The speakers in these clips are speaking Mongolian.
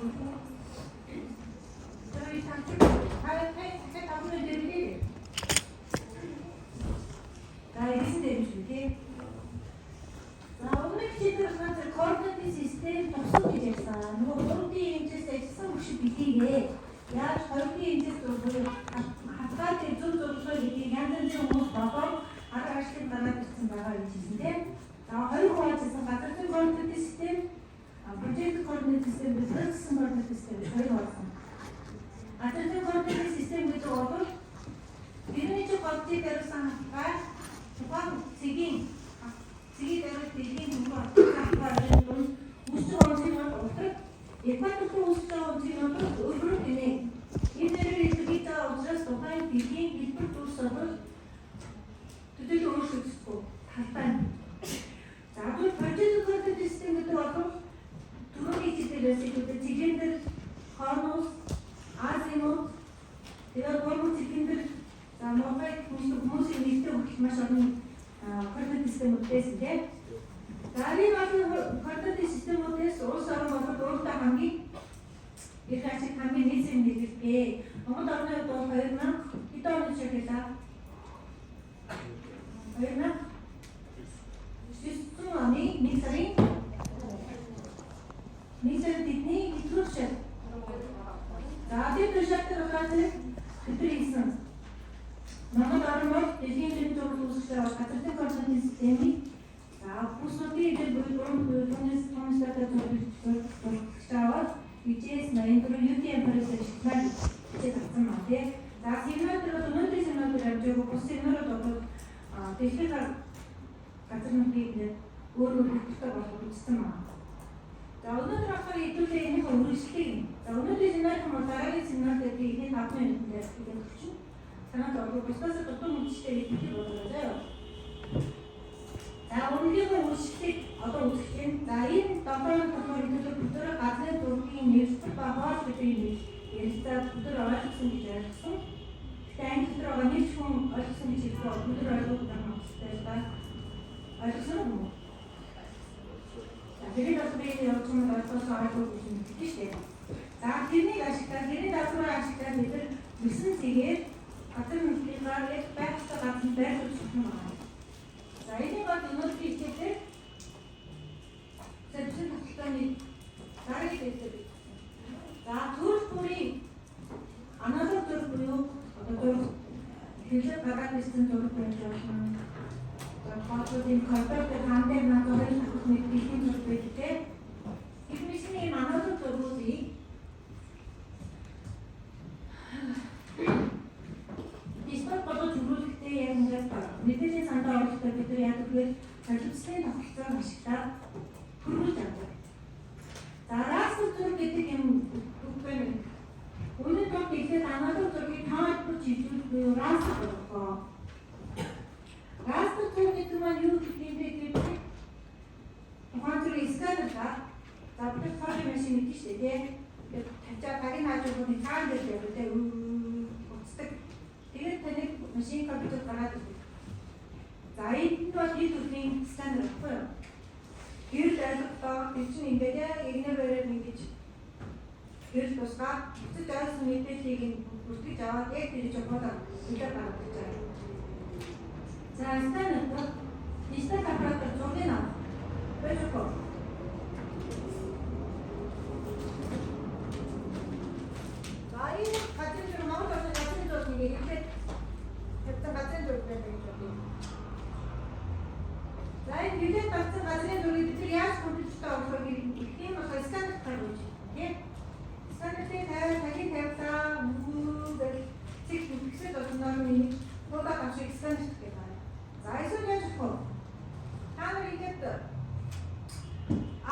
За, ирсэн дээр юм шүү, тий. За, өмнөх хичээл дээр болохоор координатын систем тусах гэж ярьсан. Нөгөө 3D хэмжээс ажилласан хөшиг бидийгээ яаж 2D хэмжээс буюу хатгаа дээр зөв зурлах гэдгийг янз янзын хүмүүс бодоод арга ажлыг гаргаад ирсэн байгаа гэж хэлсэн, тий. За, хоёр хуваажсан: газрын координатын систем, project координат систем, бизнес координат систем гэж хоёр хуваасан. Газрын координатын систем гэдэг бол тэрний чи голдыг даруулсан хатгаа тухайн цэгийн цэгийг даруул дэлхийн хөнгө хатгаа дунд үүсэж байгаа үнцгийг бол ултраг, экватор руу үүсэж байгаа үнцгийг бол өргөрөг гинэ. Энэ нэрээр илэрхийлж байгаа учраас тухайн дэлхийн хэлбэр дүрс бол төдийлөн өөрчлөгдөхгүй талтай. За, тэгвэл project координат систем гэдэг бол түрүүний хичээлээр байсан цилиндр, конус, азимут, тэгээд гурван цилиндр, за, муухай хүмүүсийн нийтдээ хүртэл маш олон координат системүүд байсан, тийм. За, энэ олон координат системүүдээс улс орон болгоод өөртөө хамгийн их ашиг, хамгийн нийцэн нэгддэг. Монгол орны хувьд бол 2000 хэдэн оны шахилаа? 2009 оны 1 сарын тэдний хэдвэр шат. За, тэр тушаалтар болохоор бид нар хийсэн. Монгол орн бол дэлхийн зүйн зураг үүсгэж байгаа газрын координатын системийг, за, бүс нутгийн хэдэл буюу дөрвөн түүнээс түүнээсээ зурагч аваад VGS 84 UTM процесс ажиллана гэж авсан байна, тий. За, семинар дээр бол өнөөдрийн семинар дээр явж байгаа бус семинарууд бол дэлхийн газар нутгийг өөр өөр хэлбэртэй болгох үзсэн байна. За, өнөөдөр болохоор хэдүүлээ энийхээ үргэлжлэлийг. За, өнөөдрийн семинар бол дараагийн семинар дээр би энэний 5 минутанд дээр тэгээд өгчин. Санаад орго бусдаас дутуу мэдчихтэй хэлбэрийг бодлоо заяа. За, өмнөдийнхөө үргэлжлэлийг одоо үзэх чинь. За, энэ 7 хоног болохоор хэдүүлээ бүгдээрээ газрын зургийн нэрсэл ба хоол гэдэг юм ярилцаад бүгдээр ойлгосон гэж ойлгосон. Гэхдээ анги дотор байгаа нэг ч хүн ойлгосон гэж хэлэхгүй, бүгд ойлгох юм хэрэгтэй л да. Ойлгосон уу? За, тэгээд бас би явж байгаа ойлгосон, ойлгоогүй гэж мэддэг шүү дээ. За, тэрнийг ашиглаад, тэрний даалгаврыг ашиглаад бид нар мөсөн цэгээр газар нутгийнхаа яг байх ёстой газар байрлуулж чадсан байна. За, энийг бол өнөөдрийн хичээлээр зориулсан тогтолцооны дараагийн хэлээр бичсэн. За, төрөл бүрийн аналог зураг буюу одоо зураг хэвлэл гаргаад ирсэн зураг байж болно. За, тоолболын компьютер хаан дээр надад хоёр давхар нэг дэлхийн зураг байдаг, тийм. Их мисний ийм аналог зургуудыг дисплей болгож хөрвүүлэхдээ яг ингээд мэдээллийн сандаа оруулахдаа бид нар яадаг вэ? Солилцлын тогтолцоог ашиглаад хөрвүүлж авдаг. За, растр зураг гэдэг юм үг байна. Үүний тулд эхлээд аналог зургийг таван хэлбэр чиглүүлэх буюу растр болгох. Растр зураг гэдэг маань юу гэх юм бэ гэвэл тухайн зүрх сканер та. За, бид нар цоолын машин мэдэн шүү дээ, тийм. Тэгээд тавьчаа тагийг хааж өгөх нь цаан дээр явдаг, тийм, уцдаг. Тэгээд таныг машин компьютер гараад ирдэг. За, энд бол хэд төрлийн сканер баггүй юу? Гэрэл ойлголоо, тэр чинь ингээд яг эгнээ бариад ингэж гэрэл тусгаад буцаж ойлгосон мэдээллийг нь бүртгэж аваад яг тэр жобоодоо үлээ гаргаж байгаа. За, сканер бол дижитал аппаратаар зургийг авах. Байж өгөө. За, энэ газрын зураг, Монгол орны газрын зураг нэг хэлээд тавьсан газрын зураг байдаг гэж бодъё. За, энэ хэлээд гарсан газрын зургийг бид нар яаж компьютерт оруулах вэ гэх юм бол сканер гаргаж, тийм. Сканерын тавиад тагийг тавилаа мүү гэл цэг пиксел болсноор нэг фото авшиг сканер гэх байна. За, эсвэл яаж болох вэ? Та нар ингээд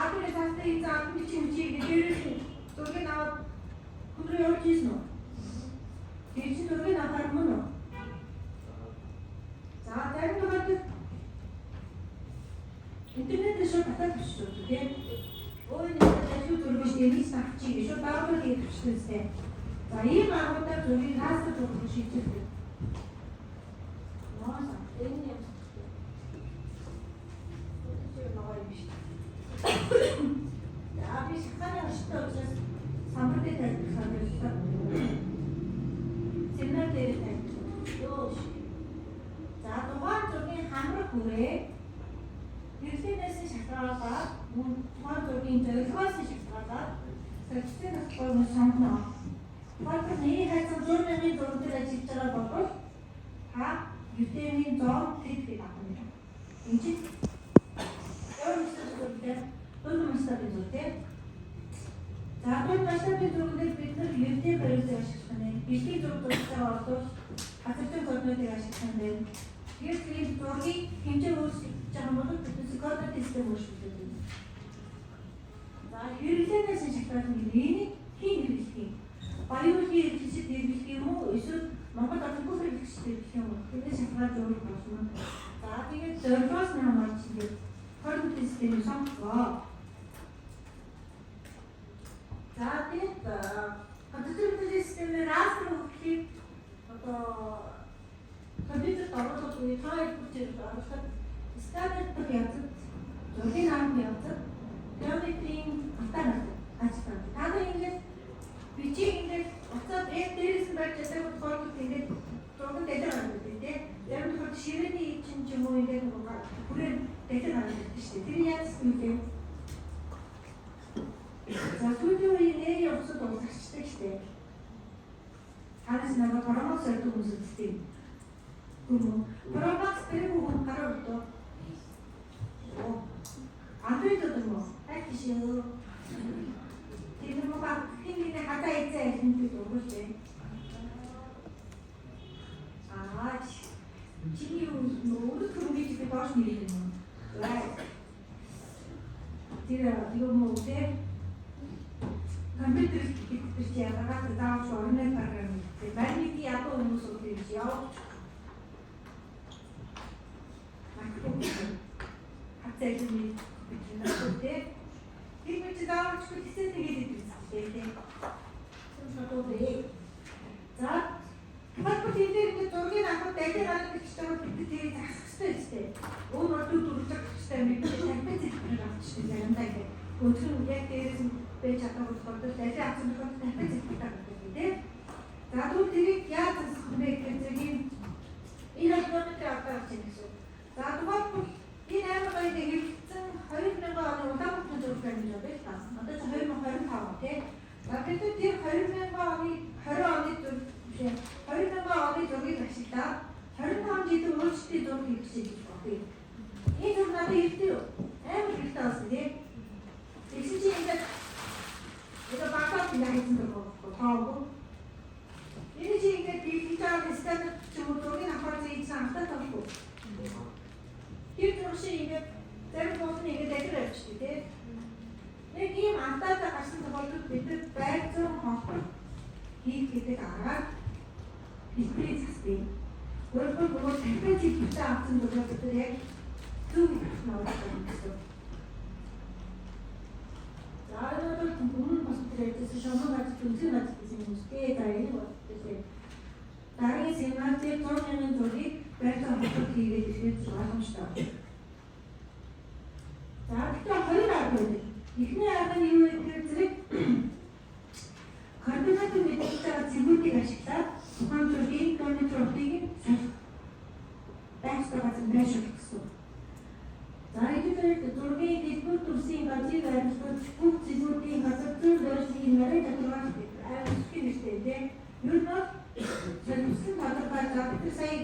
адрес хастай хийсэн албан бичиг мичиг дээрээс зургийг аваад хүн рүү явуулж ийсэн үү? Тэр чинь зургийг авахар мөн үү? За, зарим тохиолдолд интернетээр шууд татаад бичиж өгдөг, тийм. Өө, энэ ажил зураг биш, энийг авчиг гэж шууд download хийж бичдэг. За, ийм аргуудаар зургийг растр зураг шийддэг. Ноо, энэ юм. Тэр нөгөө юм биш. За, би шахааны орчтой учраас Самбар дээр тайлбарлахаар боллоо. Семинар дээр тайлбарлах. Йоо. За, тухайн зургийн хамрах хүрээ хэрэглээнээс шалтгаалаад, мөн тухайн зургийн зорилгоос шалтгаалаад солилцсон нөхцөл мөн сонгоно. Тухайлбал, нэрийн хайцан 100,000-ын зураг дээр ажиллаж байгаа бол та Евдемийн зоон тэд авах юм. Энд чинь өөр масштаб зураг дээр, дунд масштабын зураг, тийм. За, дунд масштабын зураг дээр бид нар Евдем бариулыг ашиглах нь. Бэлгийн зураг зургатаа бол газрын координатыг ашиглах юм байна. Тэгэхээр тэр зургийг хэмжээ өөрчилж байгаа юм бол бид координат систем өөрчлөлт байна. За, хэрэглээнээс шалтгаална гэнэ. Энийг хэн хэрэглэх юм? Баян уулын хэрэглэгчид хэрэглэх юм уу? Эсвэл Монгол олон бүх хэрэглэгчид хэрэглэх юм уу? Тэрнээс шалтгаалж өөр болно. За, тэгээд зорилгоос нь хамаарч ингээд координат системийг сонгоё. За, тэгээд компьютер мэдээллийн системээр растр өгөхийг одоо компьютерт оруулах үе та хоёр оруулахад сканер дах явцад, зургийг авах явцад геометрийн алтаа гардаг ажилладаг. Та нар ингээд бичиг ингээд буцаад яг дээрээс нь барьж чадаагүй тохиолдолд ингээд зурган дэлгэр гардаг, тийм. Зарим тохиолдолд ширээний чинь ч юм уу ингээд нэг хүрээ дэлгэр гардаг шүү дээ. Тэр яаж юм бэ? За, сүүлийн үеийн нэрийн утсад уусгачдаг шүү дээ. Танаас нэг Pro Max өрдөг хүмүүс үздэг. Гүн үү? Pro Max тэр хүн гараа өрдөө. Android одоо юм уу? Хайр тийш юу? Тэр нэг хин нэг хадаа эзэн аль нь дургуулээ. Аа, чиний нөгөө хөрөнгөж би доош нэрийг юм уу? За. Тэр юм уу те? Компьютер гэдэг чи яагаад заавал орны програм гэдэг. Байны ядуу хүмүүс бол юм чи явж. MacBook хацаа юм бид те. Тэр мэт заавал ч гэсэн тэгээд идэв те. За, тухайлбал, энэ дээр ингээд зургийг авах далиг гаргах гэж байгаа бид тэрийг засах хэрэгтэй үстэй. Өөр бол төв дүржих хэрэгтэй юм бид тарпын зэлбэрээр авчихсан заримдаа ингээд өнцгөн яг дээрээс нь байж чадаагүй тохиолдолд далиг авсан тохиолдолд тарпын зэлбэрээр гаргадаг тийм. За, тэгвэл тэрийг яаж засах вэ гэхээр зэрэг ийм энэ алгоритмыг аваад авч яах гэсэн. За, тухайлбал, энэ амар гоё хэрэглэгдсэн 2000 оны Улаанбаатарын зураг байна гэж бодъё л та. Одоо чи 2025, тийм. За, бид тэр 2000 оны 20 оны зураг биш 2000 оны зургийг ашиглаад 25 жилийн өөрчлөлтийн зураг хийх гэж бодъё. Энэ зураг надад хэрэгтэй юу? Амар хэрэгтэй болсон, тийм. Тэгсэн чинь ингээд одоо багтаад ингэ хийсэн зураг байхгүй тоогүй. Энэ чи ингээд биелж байгаа сканер ч юм уу зургийг авахар зийсэн автаа тоохгүй. Тэр зураг шиг ингээд зарим болны ингээд дахир авчихдээ, тийм. Нэг ийм алдаатай гарсан тохиолдолд бид нар байр зүйн холбор хийх гэдэг аргаар хэлбэрийг засдаг. Өөрөөр хэлбэл, тархины хэлбэртэй авсан зураг бид нар яг зөв хэлбэрт нь оруулах юм гэсэн. За, энэ бол өмнө бас тэр ярьжсэн шугам газар, үнцгийн газар гэсэн юм шүү дээ. За, энийг бодлоо. Дараагийн семинар дээр 100 мянган зургийг байр зүйн холбор хийгээд ирэхэд ойлгомжтой. За, тэгэхээр хоёр арга байдаг. Эхний арга нь юу вэ гэхээр зэрэг координатын мэдээлж байгаа цэгүүдийг ашиглаад тухайн зургийн геометри утгыг солих. Байх ёстой газар байршуулах гэсэн. За, ихэвчлэн зургийн дэлбэр төрсийн газрыг арилгаж бүх цэгүүдийн газар зүйн байршлыг нарийн тодорхойлох амар өсөх юм шүү дээ, тийм. Ер нь бол солилцсон тодорхой. За, бид нар сая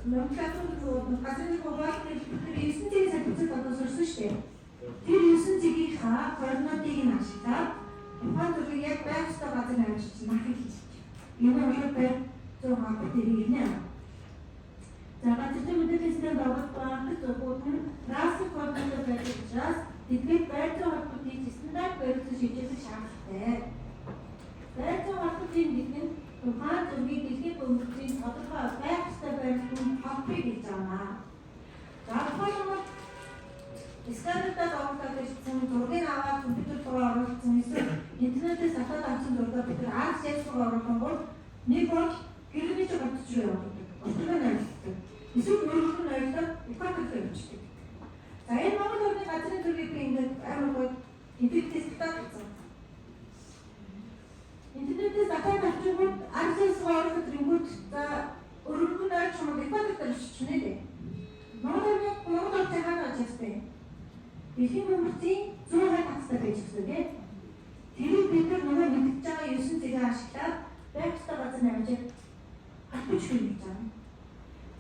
номенклатур газрын хуваалт бид нар 9 цэгийн солилцоод одоо сурсан шүү дээ. Тэр 9 цэгийнхаа координатыг нь ашиглаад тухайн зургийг яг байх ёстой газар авчиж нахыг хийж. Энэ бол байр зүйн холбоо тэрийг ирнэ. За, газар зүйн мэдээллийн системд оруулах анх зургууд нь растр координатаар байдаг учраас тэдгээр байр зүйн холбоот хийж стандарт барилсан шийдвэрлэх шаардлагатай. Байр зүйн холбоот гэдэг нь тухайн зургийг дэлхийн бөмбөгийн тодорхой байх ёстой байрлалын холбыг хэлж байгаа. За, тухайлбал, сканердад оруулаад ирсэн зургийг аваад компьютер руу оруулсан эсвэл интернетээс татаад авсан зургийг бид нар ArcGIS руу оруулахгүйр нэг бол гэрний бодож руу явуулдаг. Утга нь ойлгодог. Эсвэл өөрөөр нь ойлгоод экватор руу явуулдаг. За, энэ Монгол орны газрын зургийг би ингээд амар гоё интернетээс татаад авсан. Дэлхийн бөмбөрцийн 120 хагастай байж гэсэн тийм. Тэрийг бид нар нөгөө мэдж байгаа 9 зэгээ ашиглаад байх ёстой газар нь авчиж холбож хийнэ гэж байна.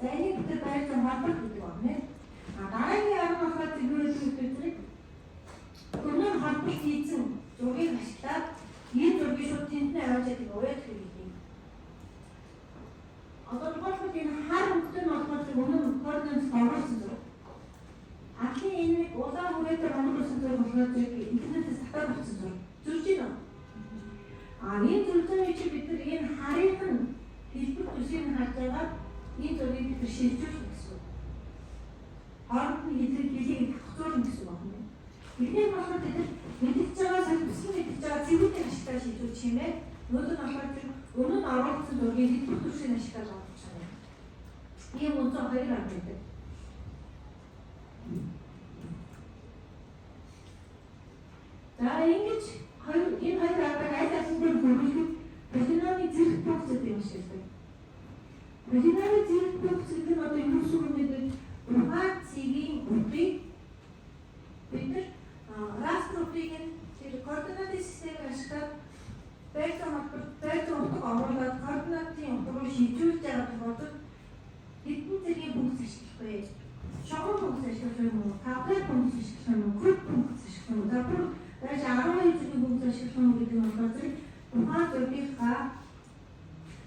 За, энийг бид нар байр зүйн холболт гэдэг байна. А дараагийн арга болохоор зүгээр гэдэг зэрэг өмнө нь холболт хийсэн зургийг ашиглаад энэ зургийг шууд тэнд нь аваад яадаг уяад хэрэг юм. Одоо тухайлбал энэ хар өнгөтэй нь болохоор өмнө нь координат оруулсан зураг. Анхны энэ нэг улаан хүрээтэй онгойлсон зураг болохоор зэрэг интернетээс татаад авсан зураг. Зурж байна уу? А энэ зургийн чи бид нар энэ харыг нь хэлбэр төсийг нь харж байгаа энэ зургийг бид нар шилжүүлнэ гэсэн үг. Хооронд нь хэлийг хэлийг давхцуулна гэсэн үг байна. Эхний нь болохоор бид нар мэдчихэж байгаа солилцсон мэдчихэж байгаа цэгүүдийг ашиглаж шилжүүлчих юм байна. Нөгөөх нь болохоор тэр өмнө нь оруулсан зургийн хэлбэр төсийг ашиглаж оруулах юм байна. Ийм үндсэн хоёр арга байдаг. За, ингэж хоёр энэ хоёр аргыг аль аль нь хөрвүүлэхэд полиномын зэрэг функц юм шиг. Полиномын зэрэг функц гэдэг нь одоо юу гэсэн үг вэ гэдэг тухайн цэгийн утгыг бид нар растр утгыг нь тэр координатын системийг ашиглаад байр зүйн холболт, байр зүйн утга оруулаад координатын утга руу шилжүүлж байгаа тохиолдолд хэдэн зэргийн функц ашиглах вэ? Шогон функц ашиглах юм уу? Квадрат функц ашиглах юм уу? Куб функц ашиглах юм уу? За, бүр байж 12 зэргийн функц ашиглах юм уу гэдэг нь болохоор зэрэг тухайн зургийнхаа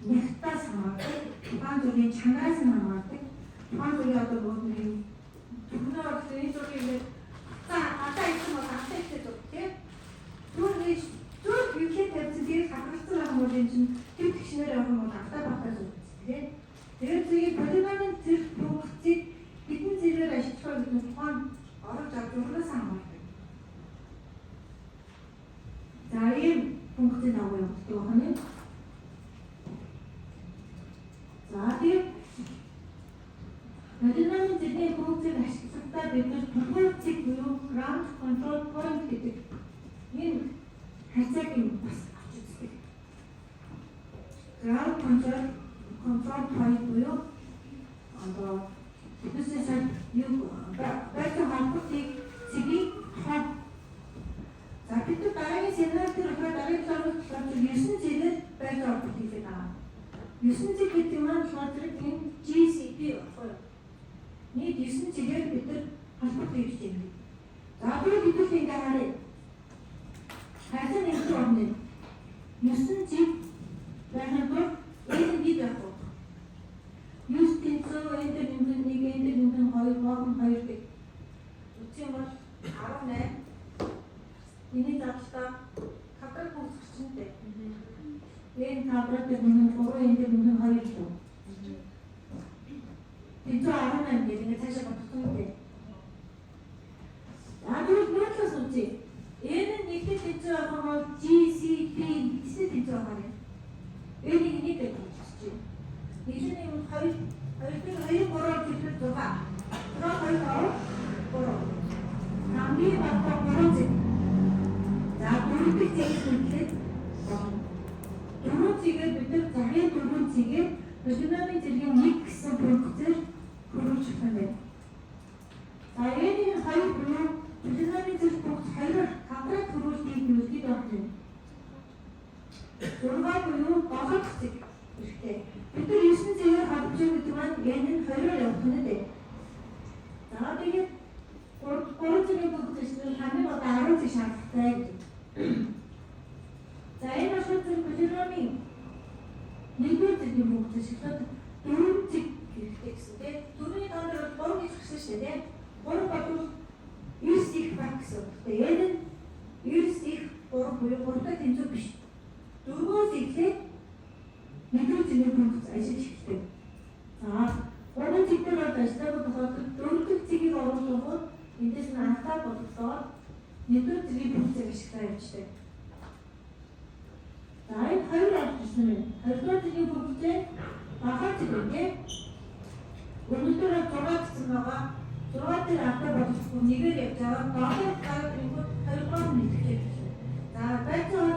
нягтаас хамаардаг, тухайн зургийн чанараас нь хамаардаг, тухайн зургийн одоо бүгд нэг юм түрнээ болохоор энэ зургийг ингээд за гадаа ирсэн бол гадаа ихтэй зураг тийм. Түр гэж түр хэвлээ тавьсан, тэрийг хахалцсан байх юм бол энэ чинь төв тэгшнээр явах юм бол алдаа багтаа зураг тийм. Тэгээд зэрэг полиномын зэрэг функцийг хэдэн зэрэгээр ашиглах вэ гэдэг нь тухайн оруулж авч зургаас хамаардаг. За, ийм функцийн дагуу явагддаг байна. За, тэгээд полиномын зэргийн функцийг ашиглахдаа бид нар тулгуур цэг буюу ground control point гэдэг энэ харьцааг юм бас авч үздэг. Ground control point буюу одоо биднээс сая юу байсан холбоотыг цэгийг хоо. За, бид нар дараагийн семинар дээр болохоор дараагийн 7 болохоор 9 цэгээр байр холболт хийгээд байгаа. 9 цэг гэдэг маань болохоор зэрэг энэ GCP багхгүй юу? Нийт 9 цэгээр бид нар холболт хийж байна. За, тэгвэл бид нар ингээ харъя. Харьцаа нэгдүгээр орно. 9 цэг байхын тулд энэ хэд байх вэ? 9 тэнцүү энэ дээр нэмэх 1, энэ дээр нэмэх 2, боох нь 2 гэх. Үгүй юм бол 18. Эний задлаа квадрат функц гарчинтай. Энэ квадрат дээр нэмэх 3, энэ дээр нэмэх 2 л. Тэнцүү 18 гэх ингээ цаашаа бодох юм дээ. За, тэгвэл нөөцлөөс үзье. Энэ нь нэгтэй тэнцүү байх юм бол GCP нэгтэй тэнцүү байх юм. Энийг нэг гэж хэлчихье. Нэг нь юм 2 2 дээр 2 3 гэхэд 6. 6 2 3. Хамгийн багадаа 3 зэг. За, дөрөв дэх цэгийг мэдлээд болно. Дөрөв цэгээр бид нар захын дөрвөн цэгээр полиномын зэргийн 1 гэсэн функцээр хөрвүүлж чадах юм байна. За, энэ хоёр буюу полиномын зэрэг функц хоёроор квадрат хөрвүүлтийг нүүлгээд байх юм. 6 буюу 7 дахь зэг хэрэгтэй. Бид нар 9 цэгээр холбож байгаа гэдэг маань энэ нь хоёроор явах нь дээ. За, тэгээд 3 цэгийн функц чинь хамгийн одоо 10 цэг шаардлагатай гэж. За, энэ болохоор зэрэг полиномын нэгдүгээр зэргийн функц ашиглаад 4 цэг хэрэгтэй гэсэн тийм. Дөрвний тоон дээр бол 3 гэж гарсан шүү дээ тийм. 3 бол 9 их баг гэсэн үг. Энэ нь 9 их 3 буюу 3-тай тэнцүү биш. Дөрвөөс эхлээд нэгдүгээр зэргийн функц ажиллаж эхэлдэг. За, 3 цэг дээр бол ажиллаагүй тохиолдолд дөрөв дэх цэгийг оруулахад эндээс нь алдаа бололцоод нэгдүгээр зэргийн функцийг ашиглаа явждаг. За, энэ хоёр орж ирсэн байна. Хоёрдугаар зэргийн функцээ багаар цэг байна тийм. Өнөөдөр 6 гэсэн байгаа. 6 дээр алдаа болохгүй нэгээр явж байгаа. Долоо гараад ирэнгүүт хоёрдугаар нь нэгтгэж явж байна. За,